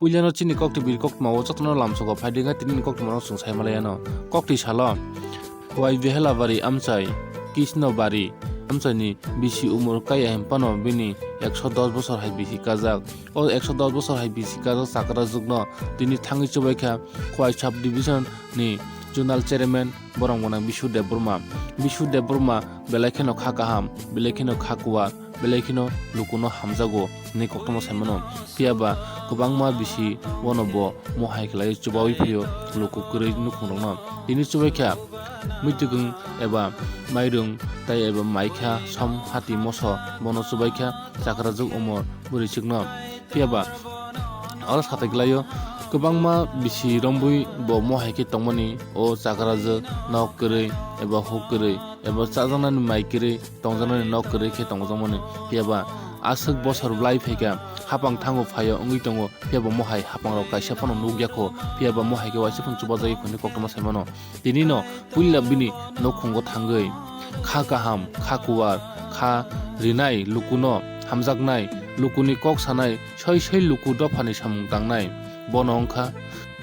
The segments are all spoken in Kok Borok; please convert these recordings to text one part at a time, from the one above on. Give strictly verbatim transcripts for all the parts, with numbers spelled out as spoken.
Puilano chini koktwi biri koktwma o jotono lamsogo phaidi wngkha tini koktwma no chwng sai malaiano. Koktwi salo Khwai Behelabari amchai Krishnobari amchaini bisi umor kaya himpano bini ekso dos bosor hai bisi kajak. O ekso dos bosor hai bisi kajak chakrajwkno tini thangwi chubaikha Khwai sub division ni zonal chairman borok gwnang Bisu Debbarma. Bisu Debbarma belai kheno kha kaham, belai kheno kha kuwar, belai kheno lukuno hamjago hinwi koktwma sai mano. Phiya ba kwbangma bisi bono bo mohai khlai chubaui phio luku kwrwi nukhungrokno. Tini chubaikha muitwkung eba mairung tai eba maikha som hati moso bono chubaikha chakrajwk umor bwrwichwkno. Phiya ba oro satai glaio kwbangma bisi rombui bo mohai khe tongmani o chakrajwk nok kwrwi eba huk kwrwi eba chajaknani mai kwrwi tongjaknani nok kwrwi khe tongjakmani. Phiya ba aswk bosor bwlai phaikha hapang thango phaio wngwi tongo, phiya ba mohai hapangrok kaisa phano nukya kho, phiya ba mohai khe waisa phano chubajagwi hwnwi koktwma sai mano. Tinino puila bini nukhungo thangwi kha kaham, kha kuwar, kha rinai, lukuno hamjaknai, lukuni kok sanai, soi soi luku dophani samung tangnai. Bono wngkha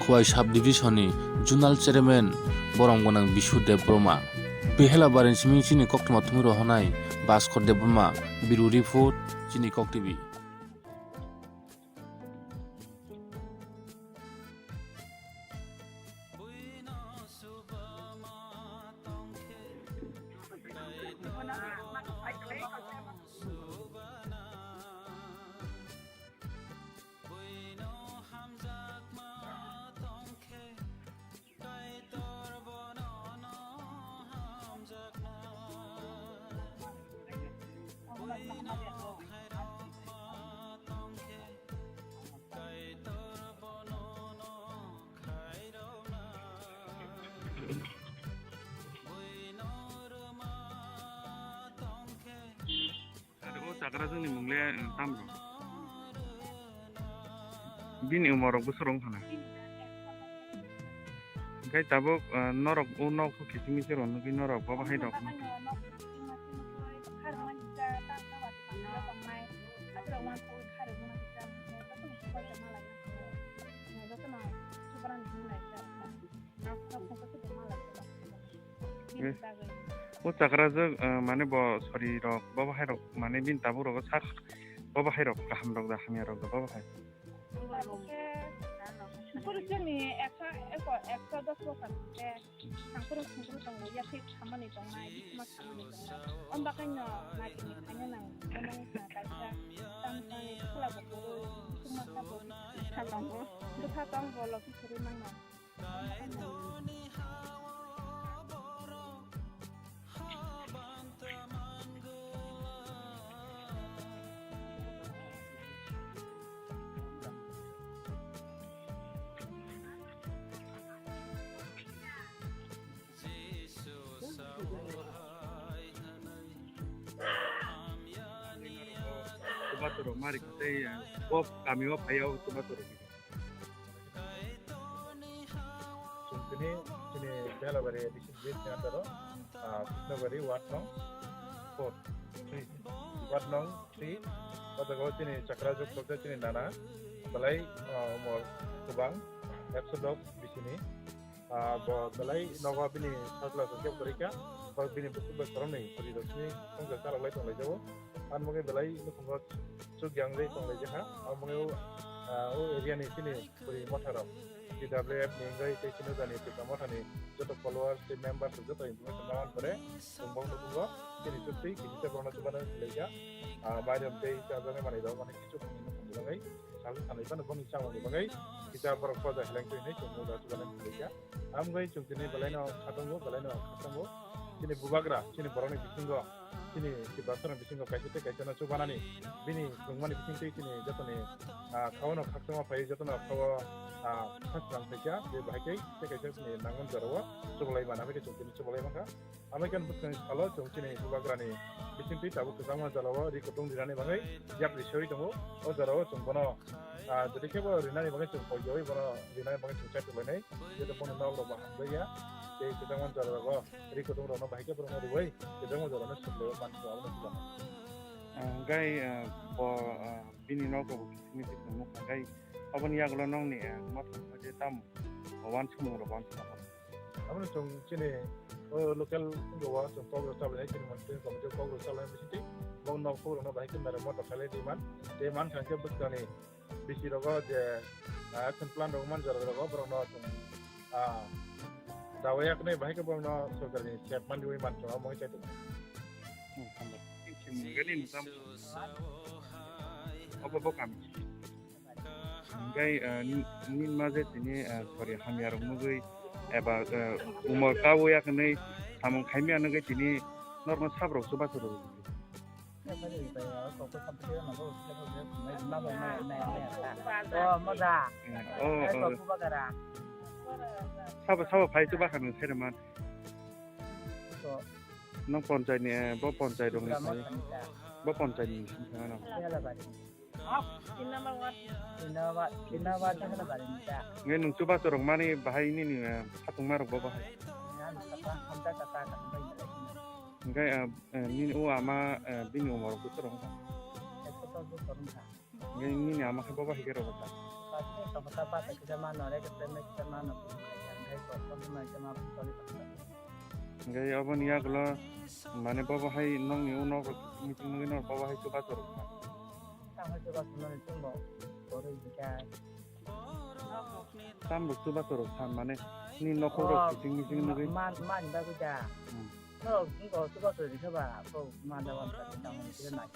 Khwai sub division ni zonal chairman borom gwnang Bisu Debbarma. Behela barin simi chini koktwma thumwi rohornai Bhaskar Debbarma, Bureau Report, chini Kok T V. Aro o chakrajwkni mung le, eh, tamo rok? Bini umor rok bwswk rok wngkha na? Hwnkhe tabuk, eh, norok o nok o kiching miching rok nugwi norok bo bahai rok. Eh, o chakrajwk, eh, mane bo sori rok, bo bahai rok, mane bini tabuk rogo sak, bo bahai rok kaham rok da, hamya rok da, bo bahai. Tabuk khe bwrwi chwngni ekso, ekso, ekso dos bosor hwnkhe sangkuru sungkuru tongo, yathwi khamani tongnai, bisma khamani tongnai. Om bakhai no naikolni khaina nango, bono wngkha kaisa tamsani khula bo kwrwi, bisingma kha bo bwkha tongo, bwkha tong bo logi kwrwi mangno. Chubachu rok mari kwtwi, eh, bo kami o phai o chubachu rok. Chwng tini chini Behelabari district ni under o, ah, Krishnabari ward nong four, three, ward nong three, o jaga o chini chakrajwk tokjak chini nana, belai, ah, umor kwbang, ekso dos bisini, ah, bo belai nogo bini sat class hwnkhe pori kha, bo bini bwswk bai khoroknwi pori rok simi swngchar chalok lai tong lai jago, ani bagwi belai nukhungo chuk yang rwi tong lai jakha, abo bagwi o, ah, o area ni chini Puri motha rok, T W F ni wngwi tei chini jani Tipra motha ni joto followers tei members rok joto information ma man pore, chwng bokno nugo, chini chuktwi kisa borokno chubachu khlaijak. Ah, mairum tei chajaknai manwi rok mane kichu khwnwi no khwnwi bagwi, sal sanwi phano boni chamani bagwi kisa borok poja heleng twi hinwi chwng no da chubachu khlaijak. Amgwi chwng tini belaino khatungo, belaino khatungo. Chini bubagra, chini borokni bisingo, chini Tiprasarokni bisingo kaisa tei kaisa no chubanani, bini chwngmani bisingtwi chini jotoni, ah, khao no khakchangma phai, jotono khao, ah, khakchang phaikha, je bahai tei tei kaisa chini nangmani jorao chubalai mana, haikhe chwng tini chubalai mankha. Amai khe bwskangni salo chwng chini bubagrani bisingtwi tabuk kwchangma jorao ri kutung rinani bagwi yapri sewi tongo. O jorao chwng bono, ah, jodi khe bo rinani bagwi chwng koi yawi bono rinani bagwi chwng chai tubulainai. Jodi bono nok rok bo hamjakya. Tei kwchangma jora rogo ri kutung rokno bahai khe borokno riwi kwchangma jorano sumlaiwi mansi abono chubanai. Ah, gai, ah, bo, ah, bini nok rok bo kisimi kisimi nukha gai. Aboni yagulo nongni, eh, mothok modi tamo wansukmung rok wansukha. Aboni chwng chini, o, local wngkha o chwng kok rok chablainai chini montri committee kok rok chablainai bisingtwi bo nok phuru no bahai khe mere mothok khailai di man. Tei man kha khe bwskangni bisi rogo je, ah, action plan rok man jora rogo borok no chwng, ah, dawa yak nai bahai khe borok no sorkar ni sep man diwi man chwng omo khe chai tongo. Hmm, hambai. Chini mungani nukam. Obo bo kami. Hingkai, ah, ni, ni maje tini, ah, sorry, hamya rok nugui eba, ah, umor kawi yak nai samung khaimya nugui tini norok no sab rok chubachu rw. Oh, moja. Oh, oh. Sabo, sabo phai chuba kha nung sere man. Nung ponchai ni, eh, bo ponchai rok ni simi. Bo ponchai ni simi kha nang. Tin number ward. Tin number, tin number ta hala bari ni ta. Nge nung chubachu rok mani bahai nini, eh, khatungma rok bo bahai. Nang kata, hamta kata, kata bai ni. Hingke, eh, eh, nini o ama, eh, bini umor bosor wngkha? Ekso dos bosor wngkha. Hingke nini ama khe bobo hai khe rogo ta? Kata kisa mano, re kisa me kisa mano, hingke kok kok ma kisa ma bosor wngkha. Hingke aboni yagulo mane bobo hai nongni o nok meeting nugui no bobo hai chubachu rok wngkha. Tamo chubachu mani chwngbo borwi hingkhe. Tamo chubachu rok san mane ni nokhorok kiching miching nugui. Man, man bagwi da. Hmm. No, wngkha chubachu rikha ba, ko man da wan sa tamo ni kisa nai.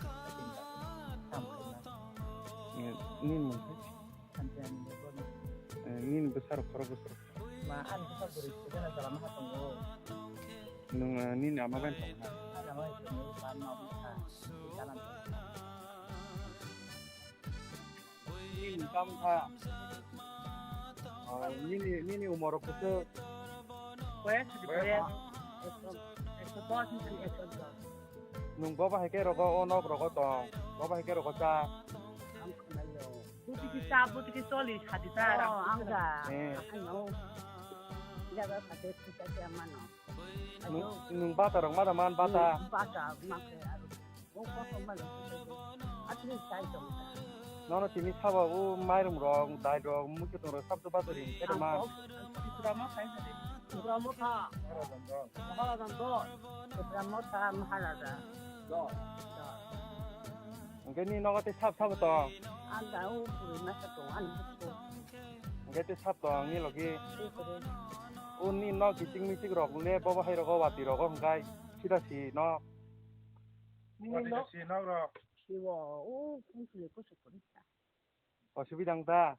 Tamo na. Eh, ni mung khe? Santiani ni bono. Eh, nini bwsarok khorok bwsarok. Ma, ani bwsa bwrwi suguna jala ma tongo. Nung, eh, nini ama bai tong na? Ani ama bai tong, ba ma bwsa. Nini kam kha. Oh, nini, nini umor rok kisa. Boyas di boyas. Ekso, ekso dos ni ekso dos. Nung bobo hai khe rogo o nok rogo tong. Bobo hai khe rogo cha. Ang khwnaio. Buti ki cha, buti ki choli sadi ta. Oh, ang da. Eh. Ano. Jaga kate puja khe mano. Nung, nung bata rok ma da man bata. Bata ma khe aro. O kotor ma da. Atli sai tong ta. Nono tini sabo o mairum rok, dai rok, muitu tong rok, sab to bata ring khe ma. Ang kok, ang kok, Tipra Motha hai sadi. Tipra Motha. Maharaja Don. Tipra Motha Maharaja. Don. Don. Hingke ni nogo tei sab sabo tong? Ang da o puri masa tong, ani busko. Hingke tei sab tong ni logi? Tei puri. O ni nok kiching miching rok le bobo hai rogo wati rogo hingkai sida si nok. Nini nok? Wati si nok rok. Siwo, o pung suli kusuk puri sa. Osubida wng ta?